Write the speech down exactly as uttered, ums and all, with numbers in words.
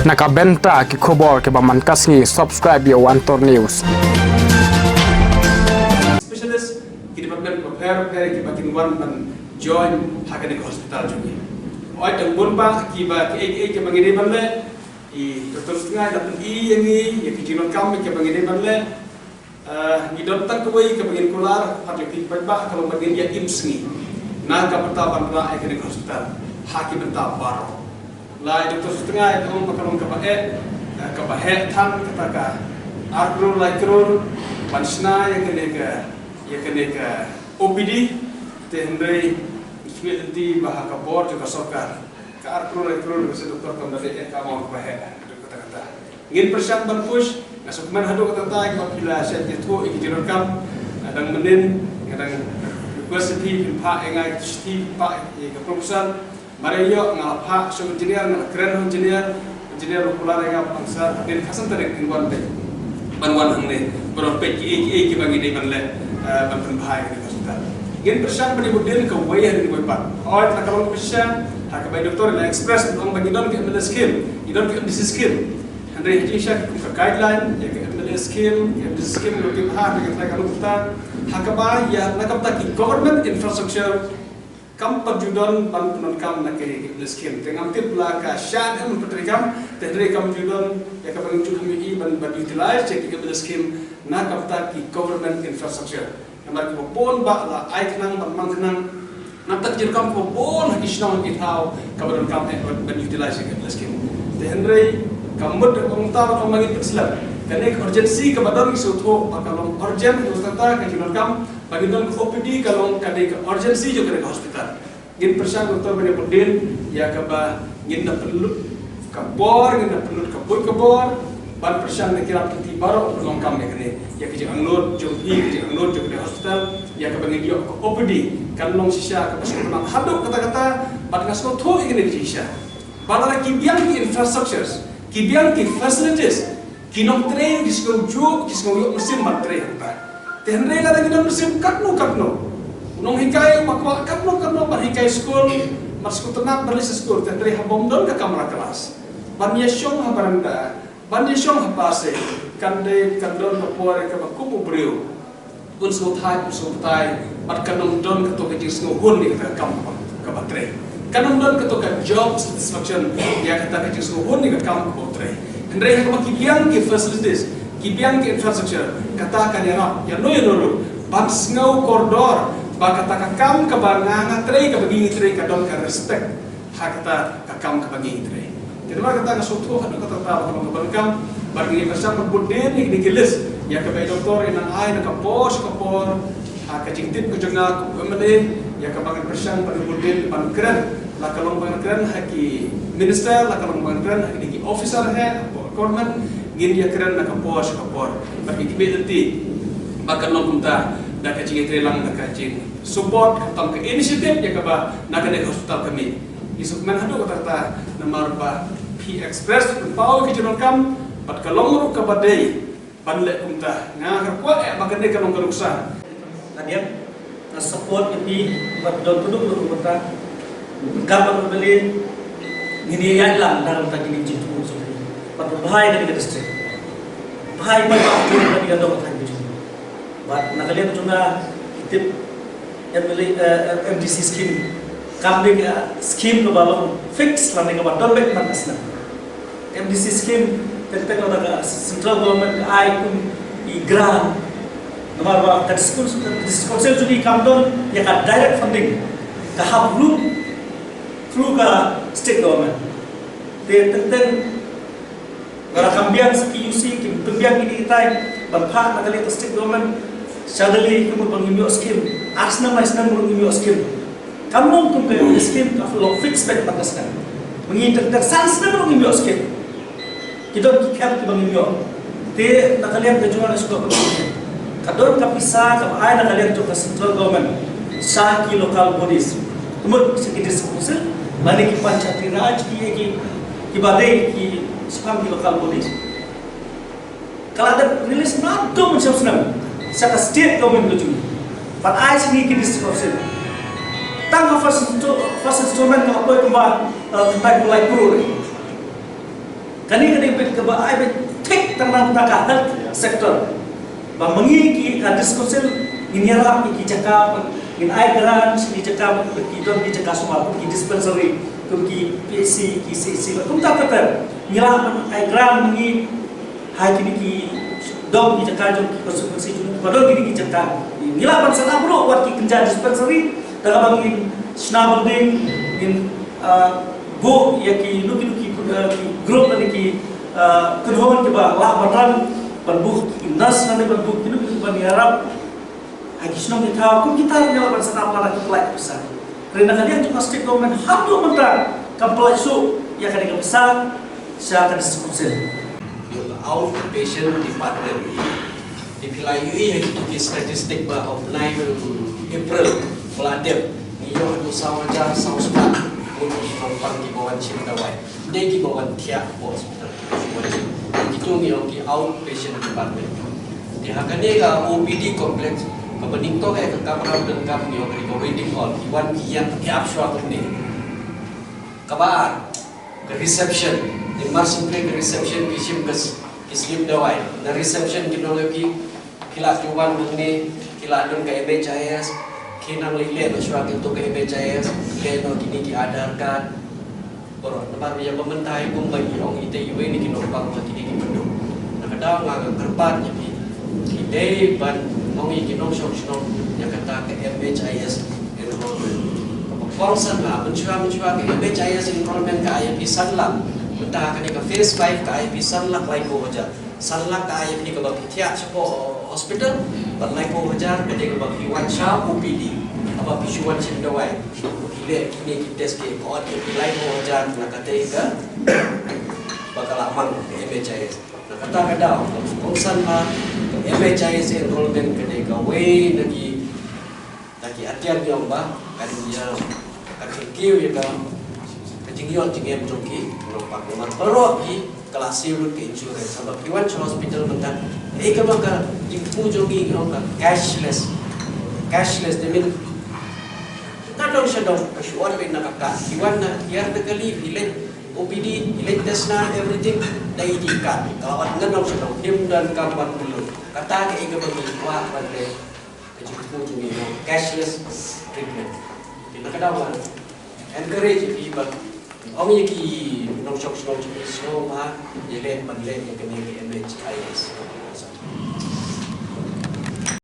Na ka bynta ki khubor kiba man ka sngi, subscribe ïa One Tour News. Specialist, ki department bapher bapher kiba kin wan ban join ha kane ka hospital jong ngi. Hooid, dang bun bha kiba, kiei kiei kiba ngi dei ban leh, i Doctor Sutngai da pyni ïa ngi ïa ki jingdonkam kiba ngi dei ban leh. Eh, ngi don tang kawei kaba ngin kular, pat ïa phi paidbah, ka long ba ngin ïa im sngi na ka bynta ban rah ïa kane ka hospital ha ki bynta baroh. La i Doctor Sutngai ka ong ba ka long kaba eh, eh, kaba heh than kata ka ar klur lai klur ban shna ïa kane ka, ïa kane ka O P D. Te hynrei ngi sngewthuh ba ha ka bor jong ka sorkar, ka ar klur lai klur ka shu doktor kam da leh ïa ka amount kaba heh haduh katta katta. Ngin pyrshang ban push, nga sngewkmen haduh katta katta ïa kiba phi la shait ïathuh ïa ki jingdonkam. Nga dang mynnin, nga dang request ïa phi, phin phah ïa nga ïa ka shithi, phin phah ïa ka proposal. Mar ïoh nga la phah sha u engineer, nga la kren ha u engineer, engineer u la kular ïa nga ba, sir, hadien khatsan tarik ngin wan peit, ban wan hangne ban wan peit kiei kiei kiba ngi dei ban leh, eh, ban pynbha ïa kane ka hospital. Ngin pyrshang ban ïabud dien kawei hadien kawei pat. Hooid, la ka long kaba shisha, ha kaba i doctor i la express ban ong ba ngi don ka M L A scheme, ngi don ka M D C scheme. Hynrei ha jingshisha kum ka guideline ïa ka M L A scheme, ka M D C scheme, ruh ki bha ha ka trai ka nukta, ha kaba ïa na ka bynta ki government infrastructure kam pat ju don ban pyndonkam na ka M L A scheme. Te ngam tip la ka shah ne em, pyntrei kam, te hynrei kam ju don ïa kaba ngi ju kham ïohi ban, ban utilize ïa ka M L A scheme na ka bynta ki government infrastructure. Namar kiba bun bah la ai khnang ban mang khnang, namar ki jingdonkam kiba bun ha ki shnong ki thaw kaba donkam eh ban, ban utilize ïa ka M L A scheme. Te hynrei ka mut ka ong ta ban ong ma ngi pynslem. Kane ka urgency kaba don ngi sngewthuh ba ka long urgent, ka long tang ka jingdonkam ba ngin don ka O P D, ka long ka dei ka urgency jong kane ka hospital. Ngin pyrshang, doctor, ban ïabud dien ïa kaba ngin da pynlut ka bor, ngin da pynlut ka buit ka bor ban pyrshang na ki rap ki kti baroh ban pynlong kam ïa kane, ïa ka jingangnud jong phi, ka jingangnud jong kane hospital, ïa kaba ngin ïoh ka O P D kan long shisha kaba sngewtynnat haduh katta katta. Bad nga sngewthuh ïa kane ka jingshisha ba lada ki biang ki infrastructures, ki biang ki facilities, ki nongtrei ki sngew ju, ki sngew ïoh mynsiem ban trei hangta. Te hynrei lada ngi don mynsiem katno katno, u nonghikai u kwah katno katno ban hikai skul, ban sngewtynnat ban leit sha skul, te hynrei haba ym don ka kamra klas ban ïashong ha baranda, ban ïashong ha pasei, kan dei, kan don ka por ïa kaba kum u briew un sngewthait, un sngewbatai, bad kan ym don kato ka jingsngewhun ïa kata ka kam kaba, kaba trei. Kan ym don kato ka job satisfaction ïa kata ka jingsngewhun ïa ka kam kaba trei. Hynrei haba ki biang ki facilities, ki biang ki infrastructure, kata kan ïarap ïano ïano ruh ban sngew kordor ba kata ka kam kaba nga, nga trei, kaba ngi ngi trei, ka don ka respect ha kata ka kam kaba ngi trei. Te namar kata nga sngewthuh haduh katta katta ba ka long kaba donkam ba ngi pyrshang ban bud dien ïa kine ki list ïa kaba i doctor i nang ai na ka por sha ka por, ha ka jingtip ka jong nga kum u M L A, ïa kaba ngi pyrshang ban bud dien ban kren, la ka long ban kren ha ki minister, la ka long ban kren ha ki officer ha government, ngin ïa kren na ka por sha ka por. Bad ngi khmih lynti ba kan long kumta da ka jingïatreilang, da ka jing support khamtam ka initiative ïa kaba na kane ka hospital ka mih. Ngi sngewkmen haduh katta katta namar ba phi express, phi pynpaw ïa ka jingdonkam, bad ka long ruh kaba dei ban leh kumta. Nga kwah eh ba kane ka long ka nuksa. Nga dei, nga support ïa phi ba phi don haduh katta katta. Ka ban ba leh ngin ïa ïaid lang na ka bynta kine ki jingthmu jong phi. Bad pynbha ïa kane ka district. Pynbha ïa ka district. Bad na ka liang jong nga, ki tip M L A, eh, M D C scheme kam dei ka scheme kaba long fix lane kaba don beit man ka snem. M D C scheme teng teng lada ka central government ka ai kum i grant, namar ba ka district, district council jong ngi kam don ïa ka direct funding, ka hap ruh through ka state government. Te teng teng lada kam biang sa ki U C, kim pynbiang kine kitai ban phah na ka liang ka state government, sha Delhi ka mut ba ngim ïoh scheme, ar snem lai snem ruh ngim ïoh scheme. Kam long kum ka skim ka long fix beit man ka snem. Ma ngi tang tang san snem ruh ngim ïoh skim. Ki don ki khep kiba ngim ïoh. Te na ka liang ka jong nga shu ka, ka don ka pisa kaba ai na ka liang jong ka central government sha ki local bodies. Ka mut sha ki district council lane ki panchayati raj, ki, ki, kiba dei ki shaphang ki local bodies. Ka la dep release naduh mynshem snem sha ka state government ka jong ngi ban ai sha ngi ki district council. Tang ka first insta-, first installment ka la poi kumba, eh, khyndai phew lai klur. Kane ka dei beit kaba ai beit thik tang na ka health sector. Ba ma ngi ki ka district council ngin ïarap ïa ki jaka, ngin ai grant ïa ki jaka, ki don ki jaka sumar, ki dispensary, kum ki P H C, ki C H C, kumta kumta. Ngi lah ban ai grant ma ngi ha kine ki don ki jaka jong ki constituency jong ki, ba don kine ki jaka. Ngi lah ban sanh ap ruh wat ki kynja dispensary, da kaba ngin shna building, ngin, ah, buh ïa kino kino ki, ah, ki group lane ki, ah, kynhun kiba lah ban ran, ban buh ki nurse lane ban buh kino kino ban ïarap ha ki shnong ki thaw, kum kita ruh ngi lah ban sanh ap lada ki pynlait pisa. Hynrei na ka liang jong ka state government haduh mynta kam pynlait shuh ïa kane ka pisa sha ka district council. Outpatient department. Te phi la ïohi ha kito ki statistic ba ha u bnai April ba la dep, ngi ïoh haduh saw hajar saw spah ngut ki nongpang kiba wan shim dawai. Dei kiba wan thiah hapoh hospital, kiba wan shim. Kito ngi ong ki outpatient department. Te ha kane ka O P D complex, kaba nyngkong eh ka kamra donkam ngi ong ka waiting hall. Ki wan ki ïeng ki ap shuwa kumne. Kaba ar, ka reception. Te mar shu plie ka reception ki shim ka s-, ki slip dawai. Na reception ki ong ïa phi, phi lah ju wan hangne, phi lah don ka M H I S, phi nang leit leh noh shuwa kito ka M H I S, leh noh kine ki Aadhaar card. Baroh, namar ïa ba mynta i kum ba i ong ite iwei na ki nongpang ba kine ki pynduh. Na ka daw nga kyrpad ïa phi, phi dei ban ong ïa ki nongshong shnong ïa kata ka M H I S enrollment. Kaba kongsan nga, mynshuwa mynshuwa ka M H I S enrollment ka ai ïa phi san lak. Mynta kane ka phase five ka ai ïa phi san lak laiphew hajar. San lak ka ai ïa phi kaba phi thiah shapoh hospital, bad laiphew hajar ka dei kaba phi wan sha O P D, kaba phi shu wan shim dawai, phi leh kine ki test ki, ka ot ïa phi laiphew hajar na katei ka ba ka la mang ka M H I S. Na kata ka daw, kongsan ba ka M H I S enrollment ka dei kawei na ki Da ki atiar ngi ong ba ka dei ïa ka kyrkieh ïa ka, ka jingïoh jingem jong ki nongpang. Namar baroh ki ka la siew lut ka insurance. Haba ki wan sha hospital mynta, eh, kaba ka jingthmu jong ngi ngi ong ka cashless. Cashless, I mean, ka dong sha dong, ka shu ot beit na ka card. Ki wan na tiar na kali, i leit O P D, i leit test na everything, da i dei card. Ka la ot na dong sha dong, ym don kam ban pynlut. Kata ka, eh, kaba ngi kwah ban leh. Ka jingthmu jong ngi, you know, cashless treatment. Te na ka daw nga encourage ïa phi ba ong ïa ki nongshong shnong jong ngi sngewbha ïa leh ban leh ïa kane ka M H I S.